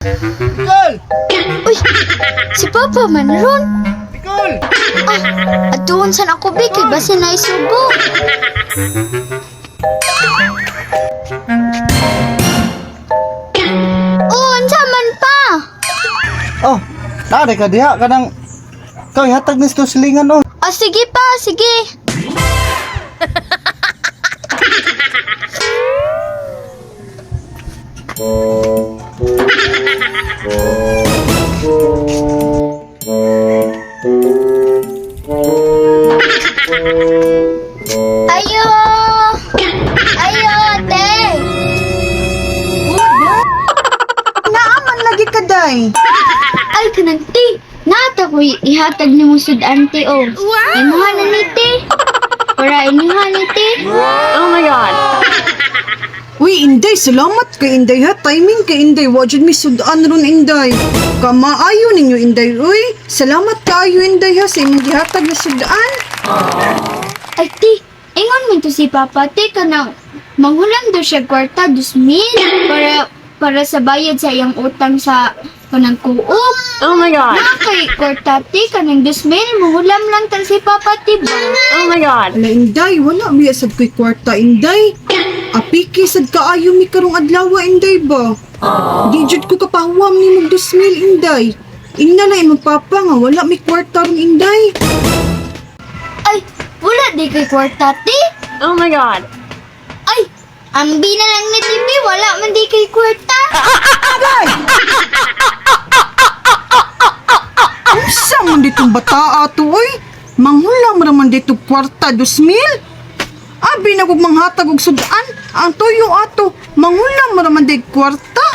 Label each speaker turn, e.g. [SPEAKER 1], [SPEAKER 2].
[SPEAKER 1] Nicole!
[SPEAKER 2] Uy, si Papa man ron.
[SPEAKER 1] Nicole!
[SPEAKER 2] Ah, atuon san ako bi kay basin na isubo. Oh, unsa man pa?
[SPEAKER 1] Oh, naa ka diha kanang ikaw ihatag ni sa silingan oh.
[SPEAKER 2] Ah, sige pa, sige. Ayo! Ayo, ate!
[SPEAKER 3] Naaman lagi ka, day.
[SPEAKER 2] Ay, kanang ti! Nata ko ihatag ni mo sud ante o. Wow! Imuha na ni ti. Para imuha ni ti.
[SPEAKER 3] Uy, Inday, salamat kay Inday ha. Timing kay Inday. Wajud mi sudan ron, Inday. Kamaayo ninyo, Inday. Uy, salamat kaayo, Inday ha, sa imong gihatag na sudan.
[SPEAKER 2] Ay ti, ingon man to si Papa ti kanang manghulam daw siya kwarta 2,000 para para sa bayad sa iyang utang sa kanang kuop.
[SPEAKER 4] Oh my God.
[SPEAKER 2] Na kay kwarta ti kanang 2,000 muhulam lang ta si Papa ti ba?
[SPEAKER 4] Oh my God.
[SPEAKER 3] Ala, Inday, wala biya sad ko'y kwarta, Inday. Apiki sad kaayo mi karong adlaw, Inday ba? Di jud ko kapahuam ni mong 2,000, Inday. Ingna na imong papa nga wala mi kwarta ron, Inday.
[SPEAKER 2] Ay, wala di kay kwarta ti.
[SPEAKER 4] Oh my God.
[SPEAKER 2] Ay, ambi na lang ni TV, wala man di kay kwarta.
[SPEAKER 3] Unsa man ditong bata ato oy? Manghulam ra man dito kwarta 2,000. Abi na kog manghatag og sudan, ang tuyo ato, manghulam ra man dig kwarta.